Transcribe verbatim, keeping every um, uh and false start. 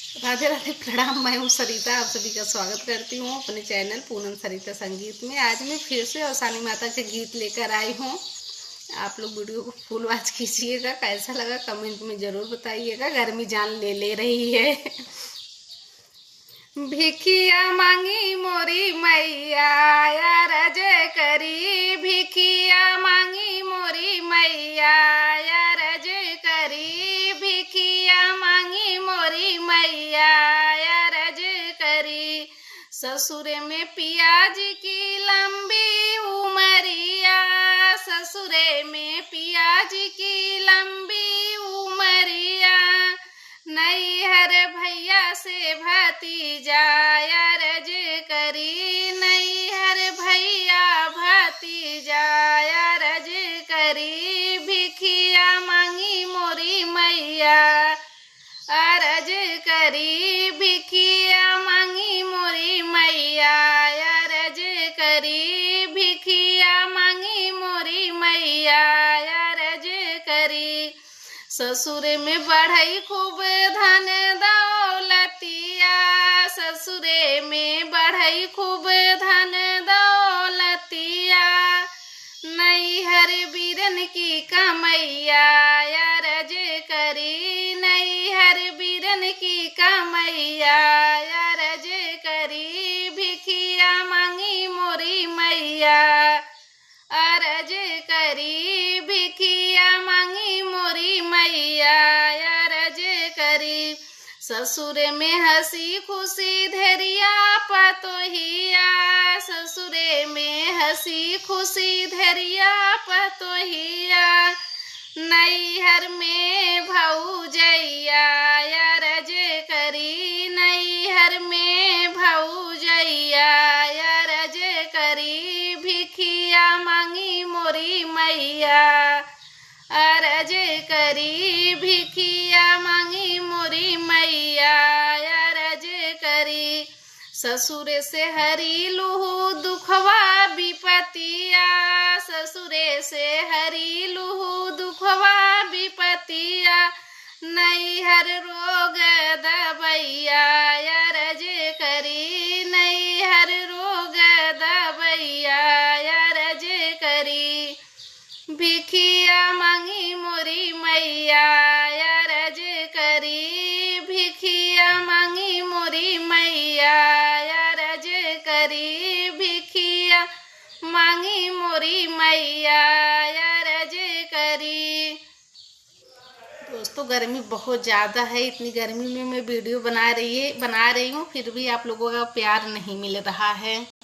राधे राधे, प्रणाम। मैं हूँ सरिता, आप सभी का स्वागत करती हूँ अपने चैनल पूनम सरिता संगीत में। आज मैं फिर से अवसानी माता के गीत लेकर आई हूँ। आप लोग वीडियो को फुल वॉच कीजिएगा, कैसा लगा कमेंट में जरूर बताइएगा। गर्मी जान ले ले रही है। भिखिया मांगी मोरी मैया, अरज करी। भिखिया मांगी मोरी मैया, अरज करी। भिखिया मांगी मोरी मैया, अरज करी। ससुरे में पियाज की लंबी उमरिया, ससुरे में पियाज की लंबी उमरिया। नैहर भैया से भतीजा, अरज करी। नैहर भैया भतीजा, अरज करी। भिखिया मांगी मोरी मैया, अरज करी। भिखिया मांगी मोरी मैया, अरज करी। भिखिया मांगी मोरी मैया, अरज करी। ससुरे में बढ़ई खूब धन दौलतिया, ससुरे में बढ़ई खूब धन दौलतिया। नैहर बीरन की कमैया, अरज करी। नैहर बीरन की कमैया, अरज करी। भिखिया मांगी मोरी मैया, अरज करी। भिखिया मांगी मोरी मैया, अरज करी। ससुरे में हंसी खुशी धरिया पतोहिया, ससुरे में हंसी खुशी धरिया पतोहिया। नैहर में भौजैया, अरज करी। नैहर में भौजैया, अरज करी। भिखिया मांगी मोरी मैया, अरज करी। भिखिया मांगी मोरी मैया, अरज करी। ससुरे से हरी लुहु दुखवा विपतिया, ससुरे से हरी लुहु दुखवा विपतिया। नैहर रोग दबैया, अरज करी। नैहर रोग दबैया, अरज करी। भिखिया मांगी मोरी मैया, अरज करी। भिखिया मांगी मोरी मैया, अरज करी। भिखिया मांगी मोरी मैया, अरज करी। दोस्तों, गर्मी बहुत ज़्यादा है। इतनी गर्मी में मैं वीडियो बना रही है, बना रही हूँ, फिर भी आप लोगों का प्यार नहीं मिल रहा है।